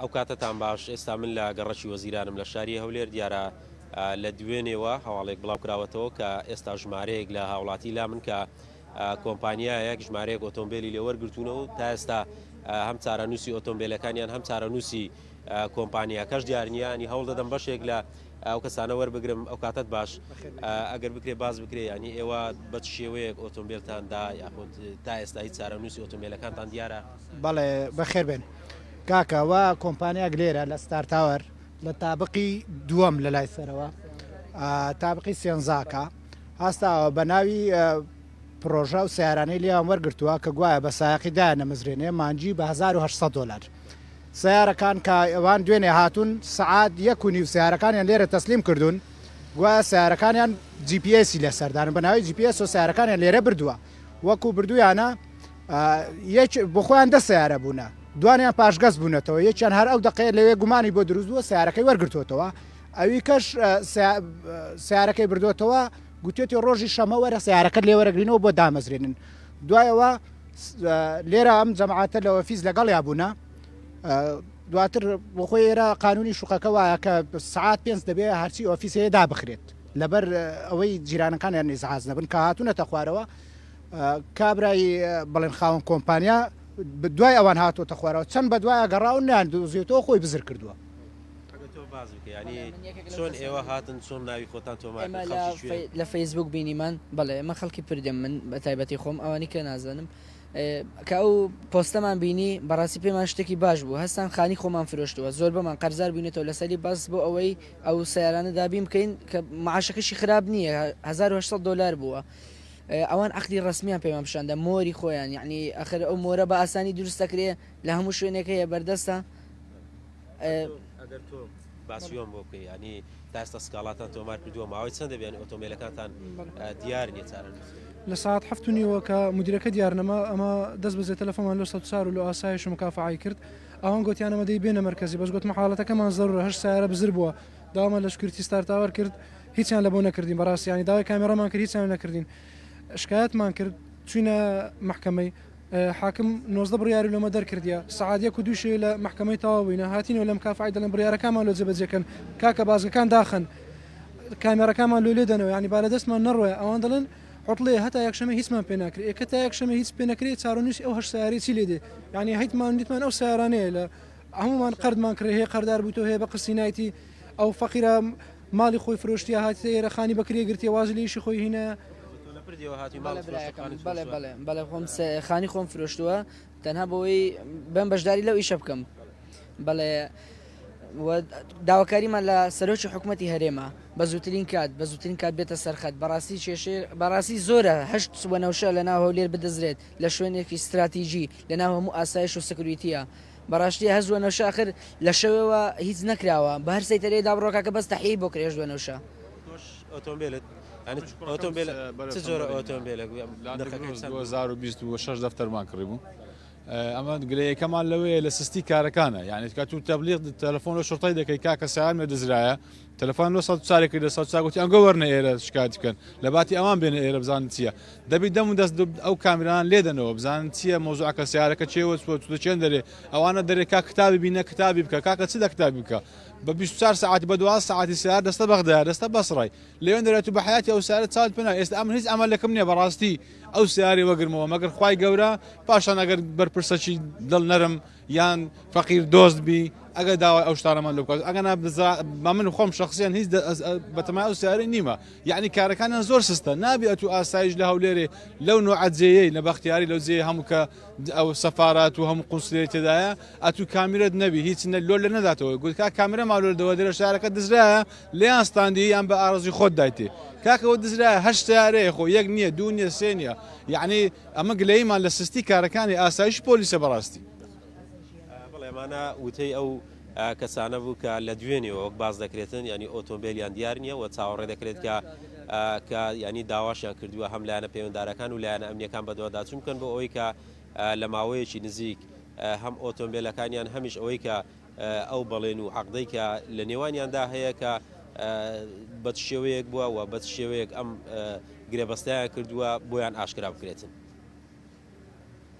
ئەو کاتەتان باش، ئێستا من لە گەڕەکی وەزیرانم لە شاری هەولێر، دیارە لە دوێنێوە هەواڵێک بڵاوکراوەتەوە کە ئێستا ژمارەیەک لە هاوڵاتی لا من کە کۆمپانیایەک ژمارەیەک ئۆتۆمبیلی لێوەرگرتوونە و تا ئێستا هەم چارەنووسی ئۆتۆمبیلەکانیان هەم چارەنووسی کۆمپانیاکەش دیار نییە. ینی هەوڵ دەدەم بەشێک لە ئەو کەسانە وەربگرم. ئەو کاتت باش، ئەگەر بکرێ باز بکرێ ینی ئێوە بە چ شێوەیەک ئۆتۆمبیلتان دا یاخود تا ئێستا هیچ چارەنووسی ئۆتۆمبیلەکانتان دیارە؟ بەڵێ بەخێر بێن کاکە. وە کۆمپانیاک لێرە لە ستار تاوەر لە تابقی دووەم لە لای سەرەوە تابقی سێنزاکە هەستاوە بە ناوی پرۆژە و سیارانەی لێیان وەرگرتووە کە گوایە بە سایەقی دایان نەمەزرێنێ مانگی بە 1800 دۆلار سیارەکان کە ئەوان دوێنێ هاتوون سەعات 1:30 سیارەکانیان لێرە تەسلیم کردوون، گوایە سیارەکانیان GPS ی لەسەردان بە ناوی GPS و سیارەکانیان لێرە بردووە وەکو بردوویانە یەک بۆ خۆیان 10 سیارە بوونە، دوانیان پاشگەز بوونەتەوە، یەکیان هەر ئەو دەقەیە لەوێ گومانی بۆ دروست بووە سیارەکەی وەرگرتووەتەوە، ئەوی کەش سیارەکەی بردووەتەوە گوتێتی ڕۆژی شەمە وەرە سیارەکەت لێ وەرەگرینەوە بۆ دامەزرێنن. دوایەوە لێرە ئەم جەماعەتە لە ئۆفیس لەگەڵیا بوونە، دواتر بۆ خۆی ئێرە قانونی شوقەکە وایە کە سعات 5 دەبێ هەرچی ئۆفیس هەیە دابخرێت لەبەر ئەوەی جیرانەکانیان ئیزعاج نەبن. کە هاتوونەتە خوارەوە کابرای بڵێن خاوەن کۆمپانیا دوای ئەوان هاتووەتە خوارەوە، چەند بە دوایە گەڕاون نیان دۆزیوەتەوە، خۆی بزر کردووە. باز بکە ینی چۆن ئێوە هاتن، چۆن ناوی خۆتان تۆمار کرد، خەڵکی کوێن؟ لە فەیسبوک بینیمان. بەڵێ ئێمە خەڵکی پردێم، من بە تایبەتی خۆم ئەوانی کە نازانم. کە ئەو پۆستەمان بینی بەڕاستی پێمان شتێکی باش بوو، هەستان خانی خۆمان فرۆشتووە، زۆربەمان قەرزار بووینەتەوە لەسەری بەس بۆ ئەوەی ئەو سەیارانە دابین بکەین کە معاشەکەشی خراپ نییە، 1800 دۆلار بووە. ئەوان عەقدی ڕەسمیان پێمان پیشاندا، مۆری خۆیان، یعنی ئەخر ئەو مۆرە بە ئاسانی دروست دەکرێ، لە هەموو شوێنێک هەیە بەردەستە. ئەگەر تۆ باسیۆم بۆ بکەی ینی تا ئێستا سکاڵاتان تۆمار کردووە، ماوەی چەند دەبێن ئۆتۆمبیلەکانتان دیار نییە چارەنووس؟ لە ساعت 7:30 کە مدیرەکە دیار نەما، ئەمە دەست بەجێ تەلەفۆنمان لۆ 104 و لۆ ئاسایش و مکافعەی کرد. ئەوان گوتیان ئەمە دەی بێنە مەرکەزی، بەس گوتم حاڵەتەکەمان زەرورە، 8 سیارە بزر بووە. داوامان لە security ستار تاوەر کرد، هیچیان لە بۆ نەکردین بەڕاستی، ینی داوای کامێڕامان کرد هیچیان نەکردین. شکایەتمان کرد، چوینە محکەمەی حاکم 19 بڕیاری لۆمە دەرکردیە. سەعات 1 و 2 شەوێ لە محکەمەی تەواو بووینە، هاتینەوە لە مکافعەی دەڵێن بڕیارەکانمان لۆ جێبەجێکەن، کاکە بازگەکان داخەن، کامێڕەکانمان لۆ لێدەنەوە، یعنی با لە دەستمان نەڕۆیە. ئەوان دەڵێن عوتڵەیە هەتا یەکشەمە هیچمان پێ ناکرێ. ئێکە تا یەکشەمە هیچ پێ نەکرێ چارەنووسی ئەو 8 سیارەی چی لێ دێ؟ یعنی هیچمان دیتمان ئەو سیارانەیە لە هەمومان قەردمان کرێ، هەیە قەردار بوویتەوە، هەیە بە قستی نایتی. ئەو فەقیرە ماڵی خۆی فرۆشتیە، هاتیتە ئێرە خانی بەکرێ گرتیە، وازی لە ئیشی خۆی هینە. بەڵێ بەڵێ بەڵێ خۆم خانی خۆم فرۆشتووە تەنها بۆی بەم بەشداری لەو ئیشە بکەم. بەڵێ داواکاریمان لە سەرۆکی حکوومەتی هەرێمە بە زووترین کات بە زووترین کات بێتە سەرخەت. بەڕاستی کێشەیە، بەڕاستی زۆرە 8 وەنەوشە لە ناو هەولێر بدزرێت لە شوێنێکی استراتیژی لە ناو هەموو ئاسایش و security ە. بەڕاستی هەز وەنەوشە ئەخر لە شەوێوە هیچ نەکراوە، بە هەر سەیتەرەیە دابڕۆکاکە بەس تەحیەی بۆ کرێ وەنەوشە. ئۆتۆمبیلت ئۆتۆمبیل چ جۆرە ئۆتۆمبیلێک؟ 2026 دەفتەرمان کڕی بوو. ئەمە گلەیەکەمان لەوەیە لە سستی کارەکانە، یعنی کە تو تەبلیغ تەلەفۆن لە شرطەی دەکەی کاکە سیارم لێ دزرایە، تەلەفۆن لۆ 104 کرد، 104 گوتی ئەنگۆ وەرنە ئێرە شکایەت بکەن، لە باتی ئەوان بێنە ئێرە بزانن چییە. دەبی دەم و دەست ئەو کامیران لێدەنەوە بزانن چییە مۆزوعەکە، سیارەکە چێوە چووە چووە چێن دەرێ. ئەوانە دەرێ کا کتابی بینە کتابی بکە، کاکە چ لە کتابی بکە؟ بە 24 ساعتی بە 12 ساعتی سیار دەستە بەغدایە، دەستە بەسڕای لێوێن دەرێت و بە حیاتی ئەو سیارە چاوت پێ نایە. ئێستا ئەمن هیچ ئەمەلێکم نییە بەڕاستی ئەو سیارەی وەگرمەوە، مەگەر خوای گەورە پاشان ئەگەر بەرپرسەکی دڵ نەرم یان فەقیر دۆست بی ئەگەر داوای ئەو شتانەمان لۆ بکات، ئەگەر نا بە من خۆم شخصیان هیچ بەتەمای ئەو سیارەی نیمە. یعنی کارەکانیان زۆر سستە، نابێ ئەتوو ئاسایش لە هەولێرێ لەو نوعە جێیەی لە بەختیاری لەو جێیە هەموو کە ئەو سەفارات و هەموو قونسلێ تێدایە ئەتوو کامیرەت نەبی هیچ نە لۆ لە نەداتەوە. گوت کا کامیرە ما لۆ دەوە دەرە شارەکە دزرایە لێیان ستاندی یان بە ئارەزوی خۆت دایتێ. کاکەوە دزرایە 8 سیارەیە، خۆ یەک نییە دوو نییە سێ نییە. یعنی ئەمە گلەییمان لە سستی کارەکانی ئاسایش پۆلیسە بەڕاستی. بەڵێ ئەمانە وتەی ئەو کەسانە بوو کە لە دوێنێوە وەک باس دەکرێتن ینی ئۆتۆمبیلیان دیار نییە و چاوەڕێ دەکرێت کە کە ینی داواشیان کردووە هەم لایەنە پەیوەندارەکان و لایەنە ئەمنیەکان بەدواداچوون بکەن بۆ ئەوەی کە لە ماوەیەکی نزیک هەم ئۆتۆمبیلەکانیان هەمیش ئەوەی کە ئەو بەڵێن و عەقدەی کە لە نێوانیاندا هەیە کە بە چ شێوەیەک بووە و بە چ شێوەیەک ئەم گرێبەستیان کردووە بۆیان ئاشکرا بکرێتن.